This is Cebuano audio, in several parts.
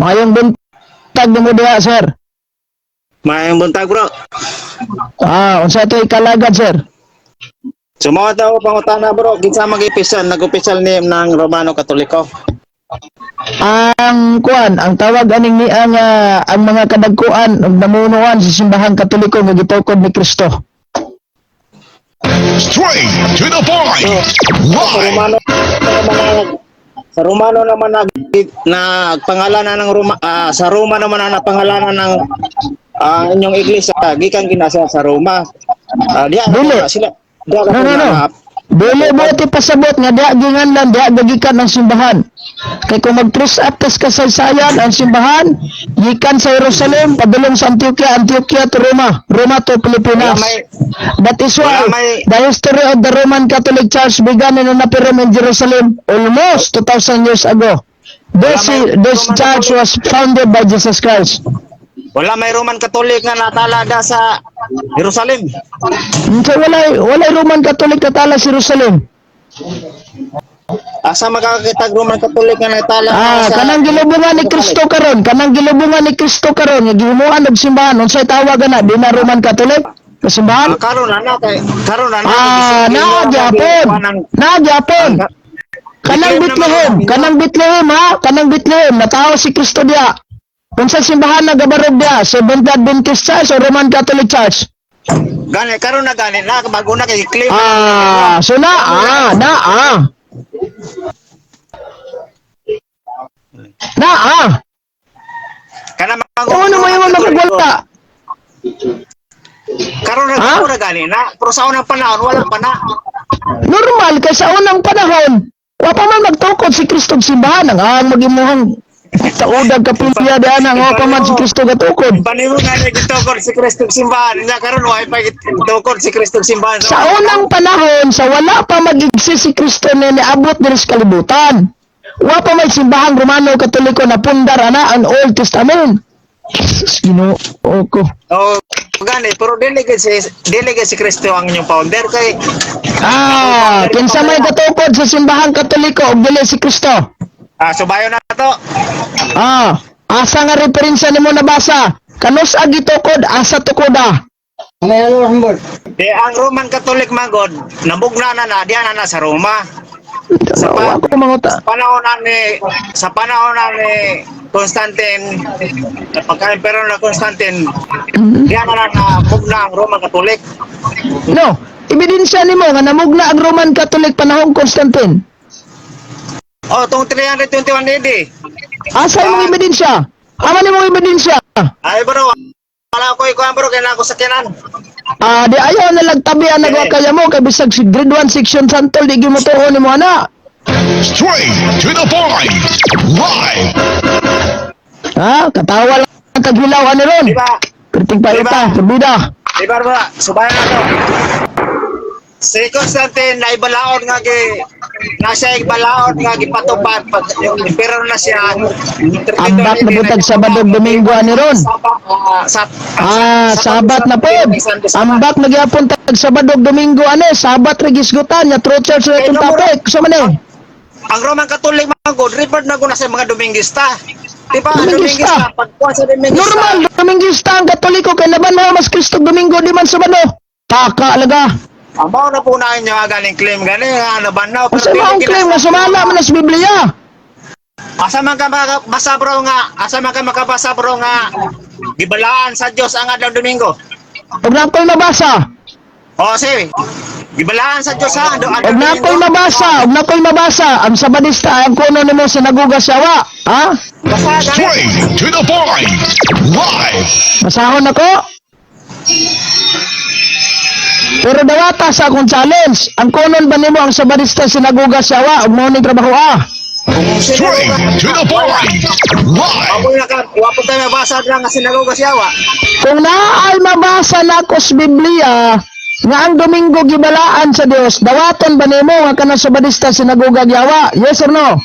Mayong buntag nimo diha, sir. Maayong buntag, bro. Ah, unsa to ikalagad, sir? So mga tao pangutana, bro, kinsa mag-opisyal, nag-opisyal ni ng Romano Katoliko? Ang kuan, ang tawag aning niya nga ang mga kadagkuan ug namunuan sa simbahang Katoliko nga gitukod ni Kristo. Straight to the point. Sa Live. Romano naman sa Romano naman nag nagpangalan na ng Roma, sa Roma naman na napangalanan ng inyong iglesia gikan kinasa sa Roma. Diya Dili. na sila. Diya No, no, no. Dili mo ti pasabot nga diha ginganlan, diha gagikan ang simbahan. Kay kung mag-trace up tas kasaysayan ang simbahan, gikan sa Jerusalem padulong sa Antioquia, Antioquia to Roma, Roma to Pilipinas. That is why the history of the Roman Catholic Church began in Anapirum in Jerusalem almost 2,000 years ago. This, Wala may this Roman church Catholic. Was founded by Jesus Christ. Wala may Roman Catholic nga natalada sa Jerusalem. So walay Roman Catholic natala sa Jerusalem. Asa makakita Roman Catholic nga natala Ah, sa kanang gilubungan ni Kristo karon, kanang gilubungan ni Kristo karon nga gihimuan og simbahan, unsay tawag ana? Di na Roman Catholic? Ka simbahan? Ah, karon na na kay karon na na Ah, naa gyapon. Naa gyapon. Kanang Bethlehem, kanang Bethlehem ha, kanang Bethlehem natawo si Kristo diya. Unsa simbahan na gabarog diya? Seventh Adventist Church o Roman Catholic Church? Gani karon na gani na bago na kay claim. Ah, so na ah, na ah. Na ah. Kana mga Ano mo yung nakagwala? Karon na Ha? karon na gani na pero sa unang panahon wala pa na. Normal kay sa unang panahon, wa pa man nagtukod si Kristo og simbahan ang magimuhang taudag kapilya diana nga wa pa man si Kristo gatukod. Panimo nga na gitukod si Kristo simbahan nya karon wa pa gitukod si Kristo simbahan. Sa unang panahon, sa wala pa mag-exist si Kristo na niabot diri sa kalibutan, wa pa may simbahang Romano Katoliko na pundar ana ang Old Testament. Jesus, Ginoo ko. Oh, gani pero dili gid si Kristo ang inyong founder kay Ah, kinsa may gatukod sa simbahang Katoliko ug dili si Kristo? Ah, subayon na to. Ah, asa nga referensya nimo nabasa? Kanus gitukod, asa tukoda? Di ang Roman Catholic magod namugna na na diyan na na sa Roma. Sa Wa ko manguta. Sa panahon na ni Constantine, pagka emperor na Constantine, diyan na na mugna ang Roman Catholic. No, ebidensya nimo nga namugna ang Roman Catholic panahon Constantine. Oh, tong 321 AD. Asa imong ebidensya? Ama nimong ebidensya? Ay bro, wala ko ikuan bro, kailangan ko sakyanan. Ah, di ayaw na lagtabi ang nagawa kaya mo kay bisag si grade 1 section santol di gyud mo tuo nimo ana. Straight to the point. Live. Ha, katawa lang ang taghilaw ani ron. Di ba? Perting paita, perbida. Di ba bro? Subayan na to. Si Constantine na ibalaon nga gi nasa ibalaon nga gipatupad pag yung emperor na siya. Ambak na butag Sabado ug Domingo ani ron. Sa, Ah, Sabat na pod. Ambak na gyapon tag Sabado ug Domingo ani, Sabat ra gisgutan nya true church ra itong topic. Sa man eh? Ang Roman Catholic mga god, referred na ko na sa mga Domingista. Di ba? Ang Domingista. Domingista, pagkuha sa Domingista. Normal, Domingista ang Katoliko kay laban mo mas Kristo Domingo di man Sabado. Taka alaga. Ang mao na po na inyo nga galing claim gani nga ano ba na Unsa man ang claim nga sumala man sa Biblia? Asa man ka makabasa bro nga, asa man ka makabasa bro nga gibalaan sa Dios ang adlaw Domingo? Ug na ako'y mabasa. O sige. Gibalaan sa Dios ha, adlaw Ug na ako'y mabasa, ug na ako'y mabasa ang Sabadista ang kuno nimo sinagoga siyawa. Ha? Basa gani. Straight to the point. Live. Basahon ako. Pero dawata sa akong challenge. Ang kunon ba nimo ang Sabadista sinagoga siyawa ug mao ning trabaho ah? Straight to the point. Live. Wapo na ka, wapo tayo mabasa lang nga sinagoga siyawa. Kung naay mabasa nako sa Biblia nga ang Domingo gibalaan sa Dios, dawaton ba nimo nga kanang Sabadista sinagoga giyawa? Yes or no?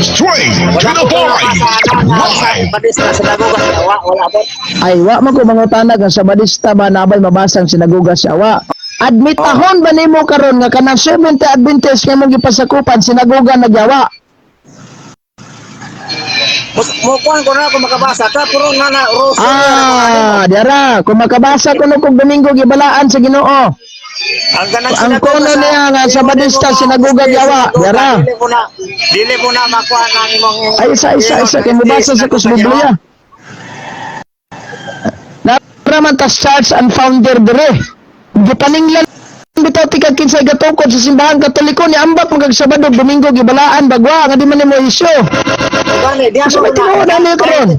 Straight to the point. Live. Sabadista sinagoga siyawa, wala po. Ay, wa man ko mangutanag ang Sabadista ba nabay mabasa ang sinagoga siyawa. Admitahon ba nimo karon nga kanang Seventh Adventist nga imong gipasakupan sinagoga nagyawa? Mo kuan ko na kung makabasa ka, pero nga na Rosary. Ah, diara, kung makabasa kuno kog Domingo gibalaan sa Ginoo. Ang ganang Ang kuno niya nga Sabadista sinagoga giawa, diara. Dili mo na makuha ng imong Ay, isa isa isa kay mobasa sa kus Biblia. Nara man tas church and founder dire. Gipaninglan bitaw tika kinsay gatukod sa simbahan Katoliko ni ambak magag Sabado Domingo gibalaan bagwa nga di man nimo isyu. Gani, di Sa may tinuod ani karon.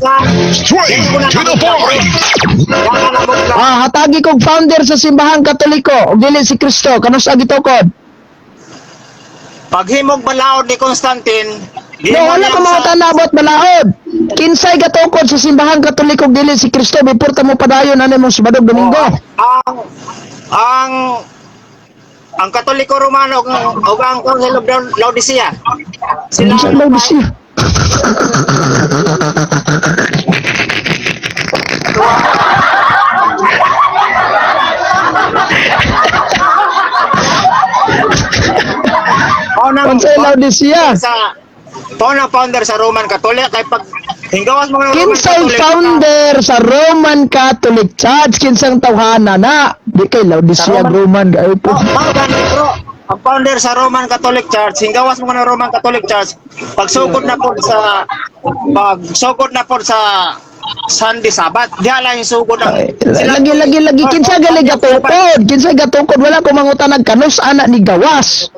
Straight to the point. Ah, hatagi kog founder sa simbahan Katoliko ug dili si Kristo kanus-a gitukod. Paghimog balaod ni Constantine, No, wala ko mga tanabot balaod. Kinsay gatukod sa simbahan Katoliko ug dili si Kristo before ta mo padayon ani mong Sabado Domingo. Ang Katoliko Romano ug ang Council of Laodicea. Sila sa Laodicea. Mao nang Unsay Laodicea? Sa mao nang founder sa Roman Catholic kay pag hinggawas mo ng Roman Kinsay Catholic, founder sa Roman Catholic Church, kinsang tawhana na? Di kay Laodicea Sa Roman kayo po. Oh, mao gani bro. Ang founder sa Roman Catholic Church, hinggawas mo ng Roman Catholic Church, pagsugod na po sa Sunday Sabbath, diha lang yung sugod ang Ay, lagi lagi lagi kinsa gali gatukod, kinsay gatukod, wala ko mangutanag kanus ana ni gawas.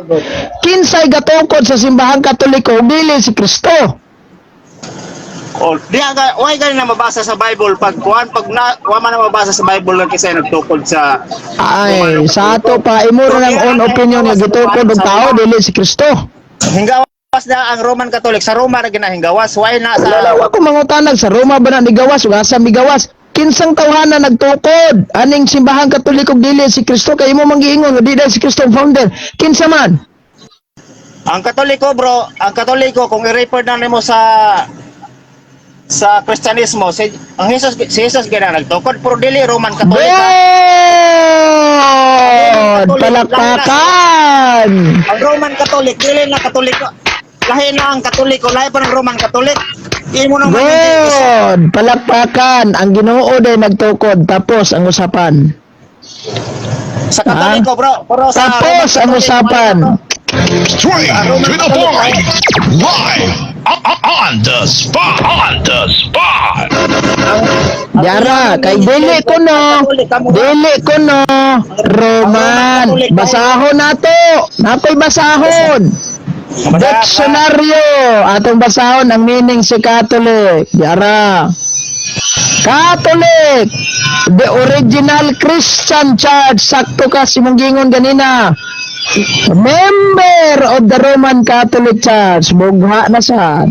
Kinsay gatukod sa simbahang Katoliko dili si Kristo. Oh, diha ga why gani na mabasa sa Bible pag kuan pag na wa man na mabasa sa Bible lang kasi nagtukod sa Ay, sa ato pa imo ra ng own opinion nga gitukod og tao dili si Kristo. Hinggawas na ang Roman Catholic sa Roma ra ginahinggawas, why na sa Wala wa ko mangutanag sa Roma ba na ni gawas ug asa mi gawas. Kinsang tawhana nagtukod aning simbahang Katoliko dili si Kristo kay imo man giingon nga di dahil si Kristo ang founder. Kinsa man? Ang Katoliko bro, ang Katoliko kung i-refer na nimo sa Kristyanismo, si ang Jesus, si Jesus gina nagtukod pero dili Roman Catholic. Good! Palakpakan! Ang Roman Catholic dili na Katoliko. Lahi na ang Katoliko, lahi pa ng Roman Catholic. Imo nang Good! Palakpakan! Ang Ginoo day nagtukod tapos ang usapan. Sa Katoliko bro, pero sa Tapos ang Roman Catholic, usapan. Straight to the point. Live on the spot. On the spot. Yara, kay dili ko no, Roman. Basahon nato. Nakoy basahon. Diksyonaryo. Atong basahon ang meaning si Catholic. Yara. Catholic, the original Christian Church. Sakto ka si mong gingon ganina. Member of the Roman Catholic Church. Bugha na sad.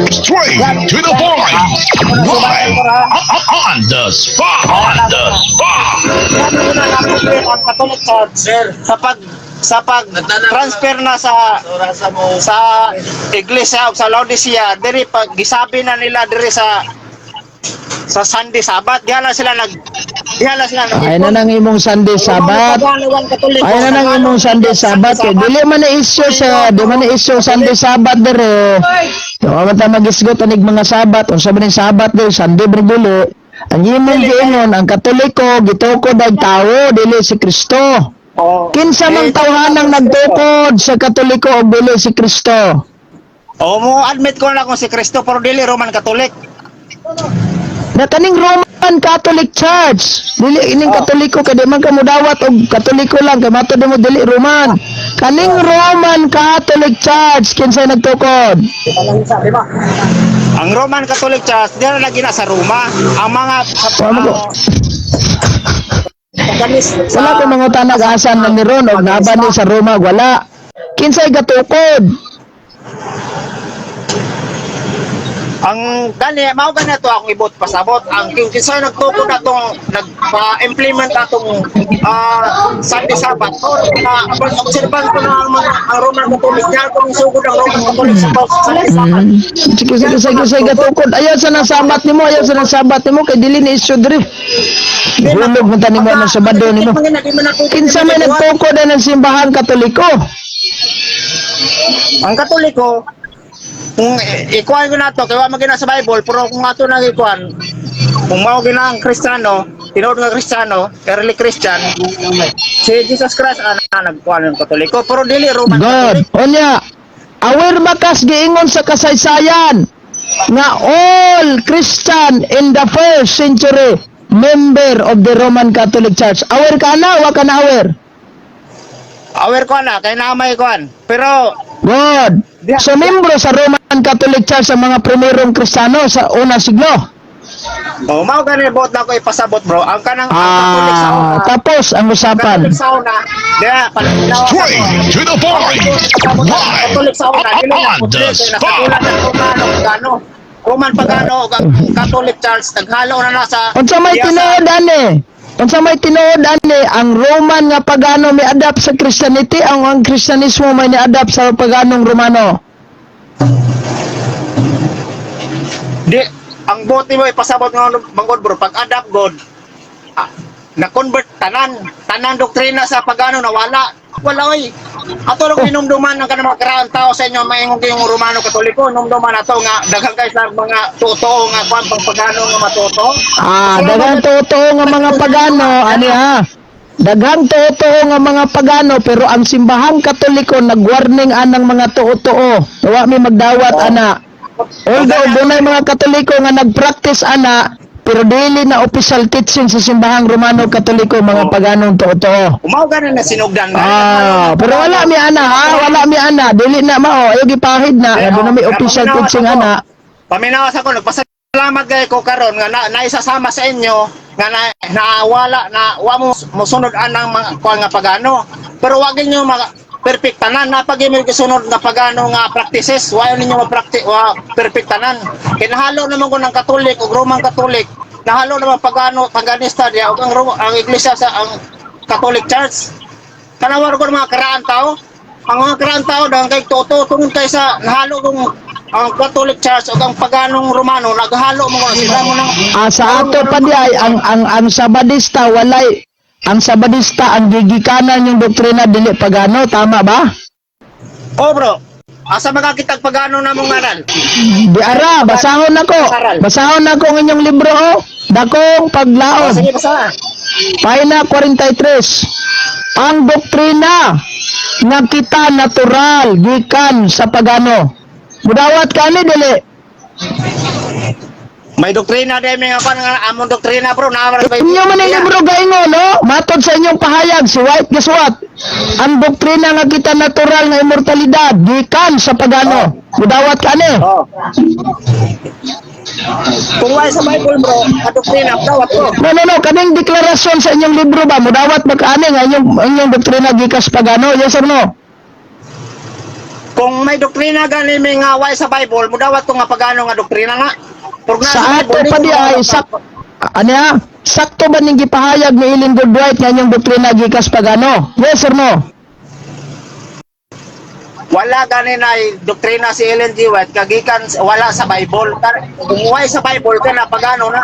Straight to the point. Live on the spot. On the spot. Ang Catholic Church sa pag transfer na sa sa iglesia o sa Laodicea diri pag gisabi na nila diri sa Sunday Sabbath diha na sila nag Ay na nang imong Sunday Sabbath. Ay na nang imong Sunday Sabbath kay dili man na issue sa di man na issue Sunday Sabbath dire. Wa man ta magisgot anig mga Sabat unsa man ning Sabat dire Sunday ba ning dili. Ang imong giingon ang Katoliko gitukod ang tawo dili si Kristo. Oh. Kinsa mang tawhanang nagtukod sa Katoliko og dili si Kristo? O mo admit ko na kung si Kristo pero dili Roman Catholic. Na kaning Roman Catholic Church dili ining Katoliko kay di man ka modawat og Katoliko lang kay matud mo dili Roman. Kaning Roman Catholic Church kinsay nagtukod? Ang Roman Catholic Church diha na lagi na sa Roma. Ang mga sa, Wala ko. Wala ko mangutanag asan na ni Ron og naban ni sa Roma wala. Kinsay gatukod? Ang gani mao gani to akong ibot pasabot ang kinsa nagtukod atong nagpa-implement atong Sunday Sabbath or na obserban ko na ang mga ang Roman Catholic diha ko sugod ang Roman Catholic sa Sunday Sabbath. Sige sige sige sige gatukod. Ayaw sa nang sabat nimo, ayaw sa nang sabat nimo kay dili ni issue diri. Hulog man ta nimo ang Sabado nimo. Kinsa may nagtukod ang simbahan Katoliko? Ang Katoliko. Kung ikuan ko na to, kay wa man gina sa Bible, pero kung ato nang ikuan, kung mao gina ang Kristiyano, tinuod nga Kristiyano, early Christian, si Jesus Christ ana nagkuan ng Katoliko, pero dili Roman Good. Catholic. Unya, aware ba kas giingon sa kasaysayan nga all Christian in the first century member of the Roman Catholic Church? Aware ka na? Wa ka na aware? Aware ko na, kay naamay kuan. Pero Good. So, membro sa Roman Catholic Church sa mga primerong Kristiyano sa unang siglo. Oh, mao gani bot na ko ipasabot, bro. Ang kanang ang Catholic sa Ah, una, tapos ang usapan. Catholic sa una, diya palinaw. Straight to the point. Live Catholic sa una, dili na on the kay spot. nakadulan ng Romano Pagano. Roman Pagano ug ang Catholic Church naghalo na na sa Unsa may diya sa- tinuod ani? Unsa may tinuod ani, ang Roman nga pagano may adapt sa Christianity, ang Kristiyanismo may ni-adapt sa paganong Romano? Di ang bote mo ipasabot nga manggod, bro, pag adapt god, na convert tanan tanan doktrina sa pagano nawala. Wala oy. Ato lang hinumduman ng kanang mga karaang tao sa inyo maingong kayong Romano Katoliko, hinumduman ato nga daghan kay sa mga totoo nga kwan pang pagano nga matuto. Ah, daghang totoo nga mga pagano ani ha. Daghang totoo nga mga pagano, pero ang simbahang Katoliko nagwarning anang mga tuo-tuo. Wa mi magdawat ana. Although dunay mga Katoliko nga nagpractice ana, pero dili na official teaching sa simbahang Romano Katoliko mga paganong tuo-tuo. Umaw gani na sinugdan. Ah, pero wala mi ana ha, wala mi ana, dili na mao, ayo gipahid na, nga doon na may official teaching ana. Paminawas ako, nagpasalamat kay ko karon nga na, naisasama sa inyo nga na, naawala na wa mo mosunod anang mga kuan nga pagano. Pero wa ninyo mga perfect tanan na pag imo gisunod nga pagano nga practices, wa ninyo ma-practice wa perfect tanan. Kinahalo naman ko ng Katolik ug Roman Catholic. Nahalo naman pagano paganista diya ug ang iglesia sa ang Catholic Church. Kanawar ko ng mga karaan tao. Ang mga karaan tao dahil kay toto tungod kay sa nahalo kong ang Catholic Church o ang paganong Romano naghalo mo sila mo nang Ah, sa ato pa di ay ang Sabadista walay, ang Sabadista ang gigikanan yung doktrina dili pagano, tama ba? Oh bro, asa makakitag pagano na mong aral? Di ara, basahon nako. Basahon nako ang inyong libro oh. Dakong Oh, Paglaom. sige, basta. Pahina 43. Ang doktrina nga kita natural gikan sa pagano. Mudawat ka ni dili? May doktrina din may nga nga among doktrina, bro, naa ra Inyo man ang libro gaingon, no? Matod sa inyong pahayag, si White gisuwat. Ang doktrina nga kita natural nga immortalidad gikan sa pagano. Mudawat ka ni? Oh. Kung wala sa Bible, bro, ang doktrina dawat ko. No, no, no. Kaning deklarasyon sa inyong libro ba? Mudawat ba ka ani nga inyong doktrina gikan sa pagano? Yes or no? Kung may doktrina gani may nga wala sa Bible, mudawat ko nga pagano nga doktrina nga. Pero nga Sa ato Bible, pa di ko ay mudawat. Ano ya? Sakto ba ning gipahayag ni Ellen Goodwright nga inyong doktrina gikas pagano? Yes or no? Wala gani na doktrina si Ellen G. White kagikan wala sa Bible. Kung wala sa Bible ka na pagano na.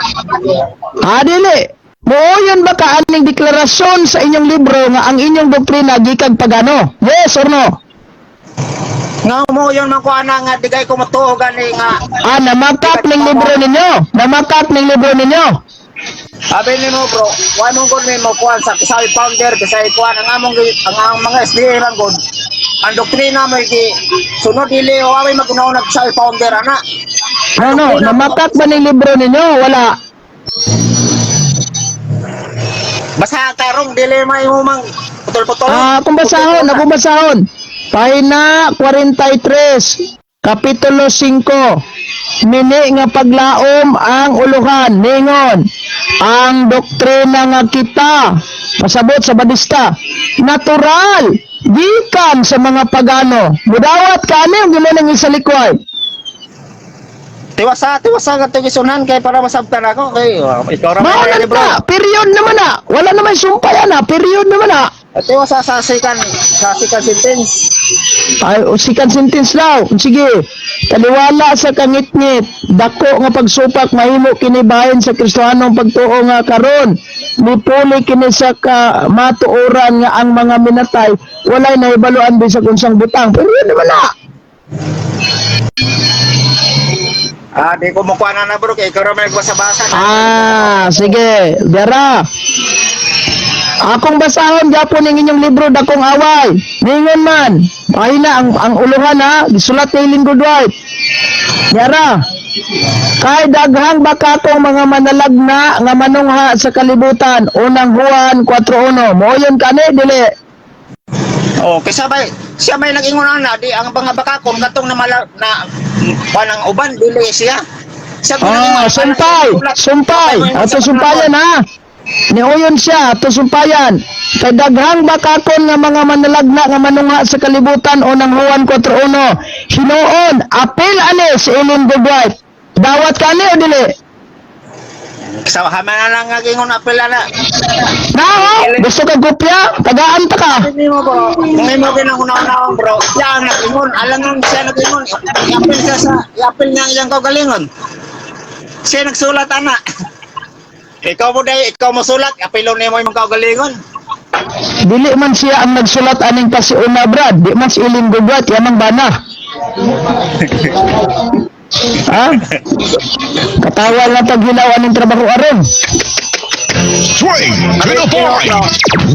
Ah, dili. Mooyon ba ka aning deklarasyon sa inyong libro nga ang inyong doktrina gikan pagano? Yes or no? Nga mo yon man ko ana nga digay ko matuo gani nga. Ah, namakak ning libro ninyo. Namakak ning libro ninyo. Abi nimo, bro, wa mo gud mo kuan sa kisay founder kisay kuan ang among ang mga SDA man gud. Ang doktrina mo gi sunod dili o away magunaw nag kisay founder ana. No, no, namakak ba ning libro ninyo? Wala. Basta karong dili may mo mang putol-putol. Ah, kung basahon, ako basahon. Pahina 43, Kapitulo 5. Mini nga paglaom ang uluhan, ningon. Ang doktrina nga kita, pasabot sa Badista, natural, gikan sa mga pagano. Mudawat ka ani ang gimo nang isalikway? Tiwasa, tiwasa nga tigisunan kay para masabtan ako kay oh, ikaw ra Mao man na ni bro. ka, period naman na. Wala naman sumpay ana, period naman na. Tiwasa sa second sentence. Ay, o second sentence daw. Sige. Taliwala sa kangitngit, dako nga pagsupak mahimo kini bahin sa Kristohanong pagtuo nga karon. Mipuli kini sa ka matuoran nga ang mga minatay walay nahibaluan bisag unsang butang. Pero yun naman na. Ah, di ko mukuha na na, bro, kay ikaw ra man nagbasa-basa. Ah, sige, dara. Akong basahon gapon ning inyong libro Dakong Away. Ningon man, ay na ang uluhan ha, gisulat ni Ellen Goodwhite. Yara. Kay daghang bakakong mga manalagna nga manungha sa kalibutan, Unang Juan 4:1. Moyon kani dili? Oh, kaysa bay siya may nag-ingon na di ang mga bakakon katong na mala, na panang uban dili siya. Siya Oh, sumpay, sumpay. Ato sumpayan ha. Niuyon siya, ato sumpayan. Kay daghang bakakon nga mga manalagna nga manungha sa kalibutan, Unang Juan 4:1. Hinuon, apil ani si Ellen Goodwife. Dawat kani o dili? Sa hama na lang nag-ingon apel na. Naho, gusto ka kopya? Tagaan ta ka. Nimo, bro. Kung imo ginahuna-unaon, bro, siya ang nag-ingon, alangan siya nag-ingon. Iapil siya sa iapil niya ang iyang kaugalingon. Siya nagsulat ana. Ikaw mo day, ikaw mo sulat, apilon nimo imong kaugalingon. Dili man siya ang nagsulat aning pasiuna, Brad. Di man si Ellen Goodwife, yamang bana. Ha? Katawa lang taghilaw aning trabaho aron. Straight to the point.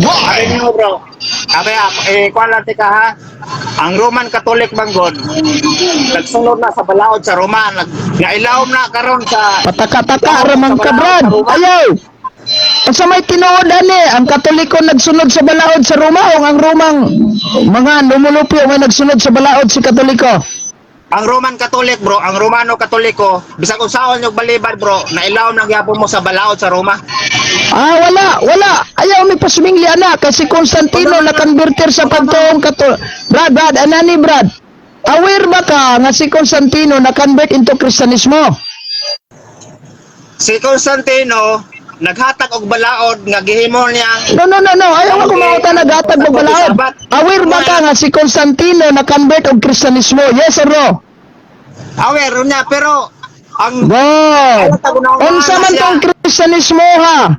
Sabi Live. niyo, bro. Sabi, eh, kuwan lang tika ha. Ang Roman Catholic manggod, nagsunod na sa balaod sa Roma, nailawom na karon sa Pataka-taka ramang ka, Brad. Ayaw. Unsa may tinuod ani, ang Katoliko nagsunod sa balaod sa Roma o ang Romang mga lumulupyo may nagsunod sa balaod si Katoliko? Ang Roman Catholic, bro, ang Romano Katoliko, bisag unsaon yung balibad, bro, nailawom na gyapon mo sa balaod sa Roma. Ah, wala, wala. Ayaw mi pasumingli ana kasi Constantino na converter sa pagtuong Katoliko. Brad, Brad, anani Brad. Aware ba ka nga si Constantino na convert into Kristanismo? Si Constantino naghatag og balaod nga gihimo niya. No, no, no, no. Ayaw ako mangutan naghatag og balaod. Aware ba ka nga si Constantino na convert og Kristanismo? Yes or no? Aware niya pero ang Wow! Unsa man tong Kristanismo ha?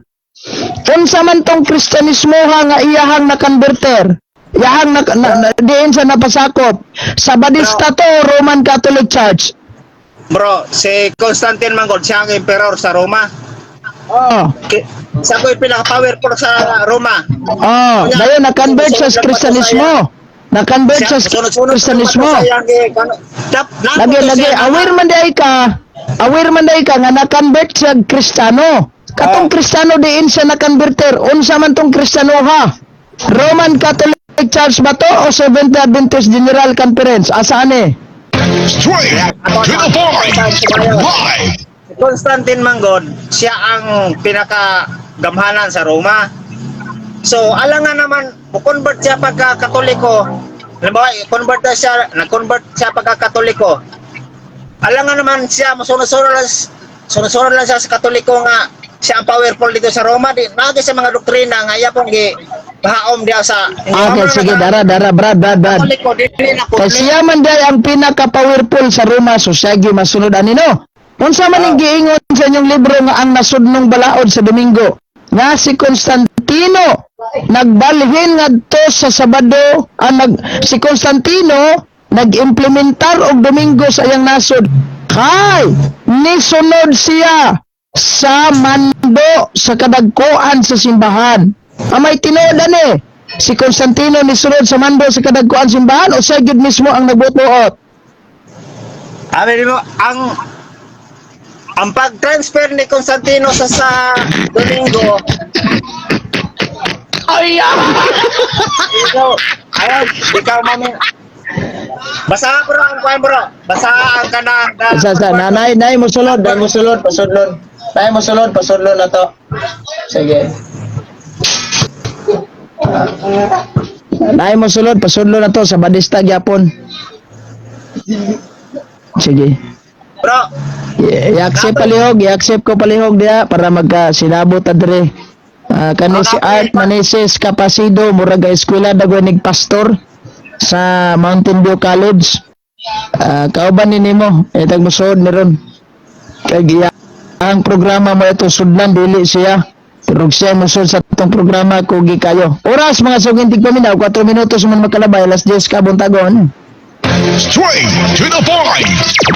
Unsa man tong Kristanismo ha nga iyahang na-converter? Iyahang na diin sa napasakop. Sa Badista to Roman Catholic Church. Bro, si Constantine manggod siya ang emperor sa Roma. Oh. Siya ko yung pinaka-powerful sa Roma. Oh, dayon na-convert sa Kristanismo. Na-convert sa Kristanismo. Lagi lagi aware man di ka. Aware man di ka nga na-convert siya Kristiyano. Katong Kristiyano diin siya na-converter. Unsa man tong Kristiyano ha? Roman Catholic Church ba to o Seventh Adventist General Conference? Asa ani? Straight to the point. Live. Si Constantine Manggod, siya ang pinaka-gamhanan sa Roma. So, alangan naman, convert siya pagka Katoliko. Halimbawa, convert na siya, nag-convert siya pagka Katoliko. Alangan naman siya, sunod-sunod lang siya sa Katoliko nga siya ang powerful dito sa Roma. Di, nagi sa mga doktrina nga iya pong gi bahaom diya sa Okay, sige, dara, dara, Brad, Brad, Brad. Katoliko, dili na Kay siya man day ang pinaka-powerful sa Roma, so siya gyud masunod ani, no. Unsa man ning giingon sa inyong libro nga ang nasudnong balaod sa Domingo? Nga si Constantino nagbalhin ngadto sa Sabado, ang si Constantino nag-implementar og Domingo sa iyang nasod. Kay nisunod siya sa mando sa kadagkoan sa simbahan. Amay tinuod ani, si Constantino nisunod sa mando sa kadagkoan simbahan o siya gyud mismo ang nagbuot-buot? Sabi mo, ang pag-transfer ni Constantino sa Domingo. Ay, Ikaw, ayaw, ikaw mami. Basa bro ang kuan, bro. Basa ang kana. Sa nanay, nay mosulod, nay mosulod, pasudlon. Nay mosulod, pasudlon na to. Sige. Nay mosulod, pasudlon na to sa Badista gyapon. Sige. Bro, I-accept palihog, i-accept ko palihog diha para magka sinabot ta dire. Ah, kani si Art Maneses Capasido, murag ga eskwela dagoy nig pastor sa Mountain View College. Ah, kauban ni nimo, etag mosuod ni ron. Kay giya ang programa mo ito sudlan dili siya. Pero siya mosuod sa atong programa kugi kayo. Oras, mga suging tigpaminaw, 4 minutos man makalabay alas 10 ka buntagon. Straight to the point.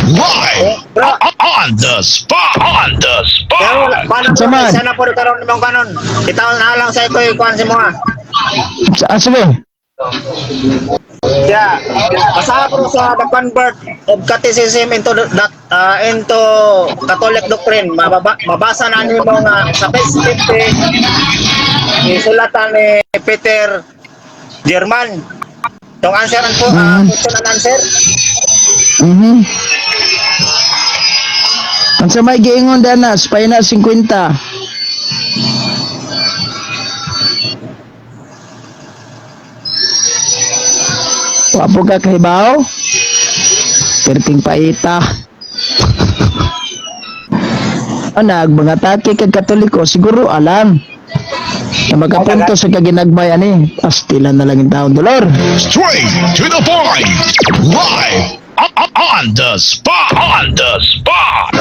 Live Bro. on the spot. On the Pero spot. paano Unsa bro? man? Sana po karon nimong kanon. Itaw na lang sa iko ikuan si mo. Ah, sige. Yeah. Basta bro sa the convert of catechism into the, that into Catholic doctrine, mabasa na nimo nga sa page 50 isulatan ni Peter German. Yung answer po, question and answer. Unsa may giingon dana sa pahina 50? Wa po ka kahibaw? Perting paita. Anag, mga taki kag Katoliko, siguro alam. Na makapunto sa kaginagmay ani, pastilan na lang yung taon dolor. Straight to the point. Live on the spot. On the spot.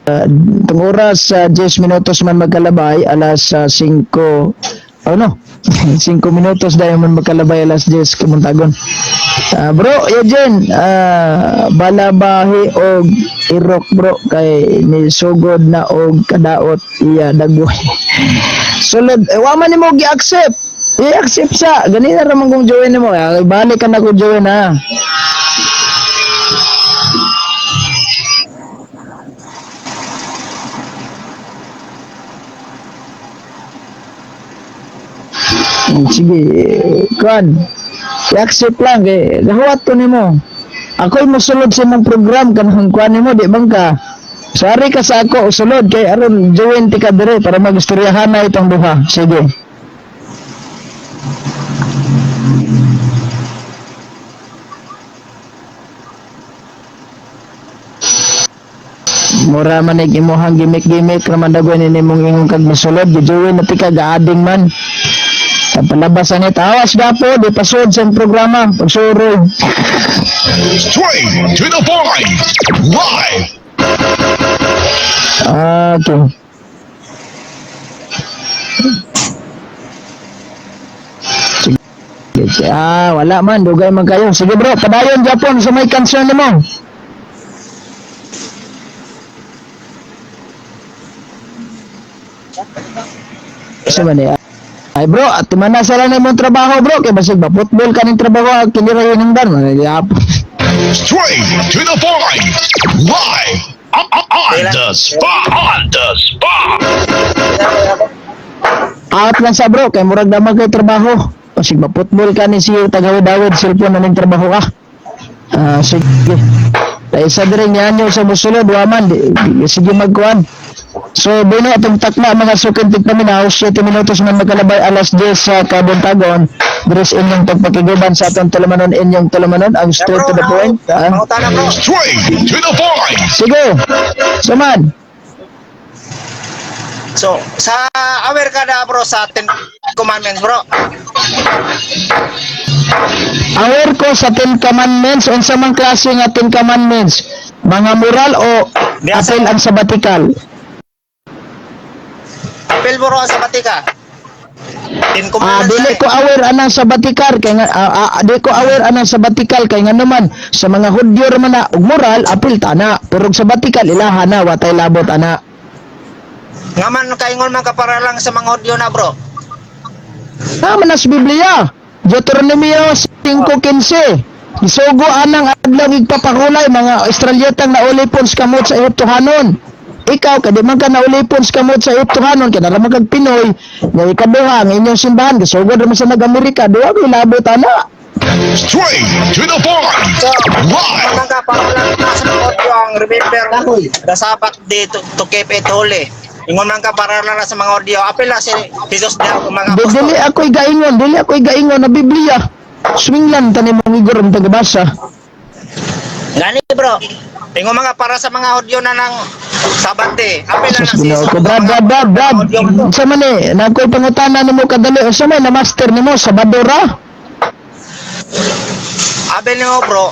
Itong oras sa 10 minutos man magkalabay, alas 5, ano? 5 minutos dahil man magkalabay alas 10 kamuntagon. Ah, bro, Eugene, balabahi og irok bro kay ni sugod na og kadaot iya dagboy. Sulod, eh, wa man nimo gi-accept. I-accept sa ganina ra man kong join nimo. Ah, balik ka na ko join ha. Sige, kuan. I-accept lang kay gahuwat ko nimo. Ako'y mosulod sa imong program kanang kuan nimo di bang ka. Sari ka sa ako usulod kay aron join ti ka dire para magistoryahan na itong duha. Sige. Mura man ig imuhang gimmick-gimmick raman dagoy ni nimong ingon kag mosulod gijoin na ti ka gaading man. Sa palabasan ni tawas gapo di pasod sa programa pagsuroy. Straight to the point. Live Ah, okay. Sige. Ah, wala man dugay man kayo. Sige bro, padayon Japon sa may concern nimo. Sa man eh. Ay bro, at tumana sa lang imong trabaho bro kay basig ba football kaning trabaho ang kini ra yun ang dan. Yapon. Straight to the point. Live on the spot. On the spot. Out lang sa bro, kay murag naman kay trabaho. Kasi maputbol ka ni siya tagawid-awid, cellphone na ning trabaho ka. Ah, sige. Dahil sa dire niya nyo sa musulod, waman, sige magkuhan. So, bueno, atong takna mga sukid tigpaminaw, 7 minutos man magkalabay alas 10 sa Kabuntagon. Dres inyong pagpakiguban sa atong tulamanon, inyong tulamanon, ang straight to the point. Ah. Mangutana bro. Straight to the point. Sige, suman. So, sa aware ka na bro sa 10 commandments bro. Aware ko sa Ten Commandments, unsa man klase nga Ten Commandments? Mga moral o apel ang sabbatical? Apel bro sa Batika. 10 Ah, commandments. dili eh. ko aware anang sabbatical kay nga di ko aware anang sabbatical kay nga naman sa mga Hudyo ra man na og moral apil tana, pero og sabbatical ilaha na watay labot ana. Nga man kaingon man ka para lang sa mga audio na bro. Tama na sa Biblia. Deuteronomio 5:15. Isugo anang adlaw igpapakulay mga Israelitang naulipon sa kamot sa Egyptohanon. Ikaw kay di man ka naulipon sa kamot sa Egyptohanon kay nara man kag Pinoy, nga ikaduha ang inyong simbahan gisugod ra man sa nag-Amerika, duwa ko'y labot ana. Straight to the point. So, Live man ka para lang na sa mga audio ang remember the Sabbath day to keep it holy. Ingon man ka para lang na sa mga audio. Apel na si Jesus daw kung mga Di, dili ako'y gaingon, dili ako'y gaingon na Biblia. Swinglan tani mong igor ang tagabasa. Gani bro. Ingon mga para sa mga audio na ng Sabbath day. Apel na Sus, na si Ginoo Jesus. ko. Brad, Brad, Brad, Brad. Audio mo to. Sa man eh, na ako'y pangutana nimo kadali. Sa man, na master nimo, Sabadora. Abel nimo bro.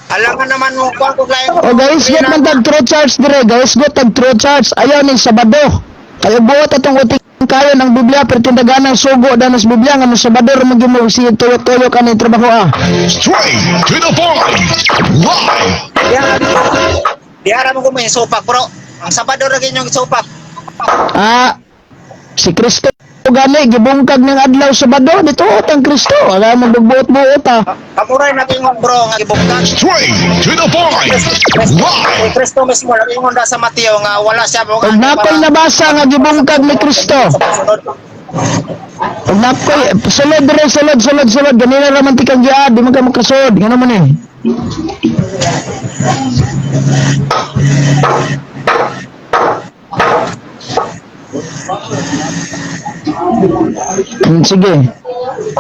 Alam ka naman mo kung kung lain. O guys, get man tag true charge dire, guys, get tag true charge. Ayaw ning Sabado. Kayo buot atong uti kayo ng Biblia, pero tindagan sugo danos Biblia nga mo Sabador mo gyud mo sige tuyo-tuyo kani trabaho ah. Straight to the point. Live. Diara mo ko may supak, bro. Ang Sabado ra inyong supak. Ah, si Kristo gani gibungkag ng adlaw Sabado dito ang Kristo. Ala mo buot-buot ah. Kamuray na ingon, bro, nga gibungkag. Straight to the point. Si Live. Kristo mismo nag-ingon na sa Mateo nga wala siya mo Ug nakoy nabasa nga gibungkag ni Kristo. Ug nakoy sulod re, sulod, sulod, sulod, ganina ra man ti kang giad, di man ka makasud ngano man eh. Sige.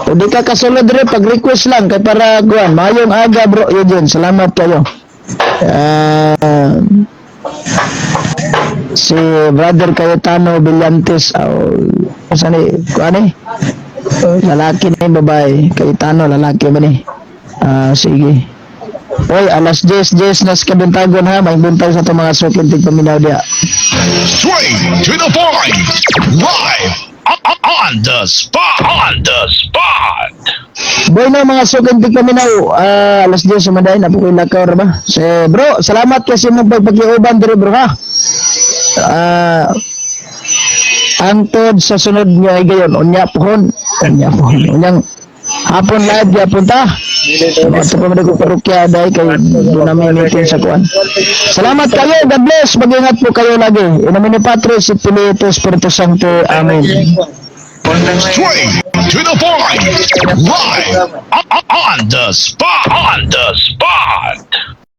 O di ka kasulod re, pag request lang kay para kuan. Mayong aga, bro Eugene. Salamat kayo. Ah, si Brother Cayetano Villantes, oh, saan ni kuan eh? Oh, lalaki na yung babae. Cayetano, lalaki ba ni? Ah, sige. Oy, alas 10, 10 na sa kabuntagon ha. May buntag sa itong mga sukintig paminaw diya. Straight to the point. Live. On the spot. On the spot. Boy na mga sukintig paminaw. Ah, alas 10 sa Maday. Napukoy lakaw ra ba? So, bro, salamat kasi mong pagpakiuban diri, bro ha. Ah, antod sa sunod nga higayon, unya pohon, unya pohon, unyang hapon live gyapon ta. Ito pa man ko parokya dahil kay doon namin meeting sa kuan. Salamat kayo. God bless. Mag-ingat po kayo lagi. In nomine Patris et Filii et Spiritus Sancti. Amen. Straight to the point. Live. On the spot. On the spot.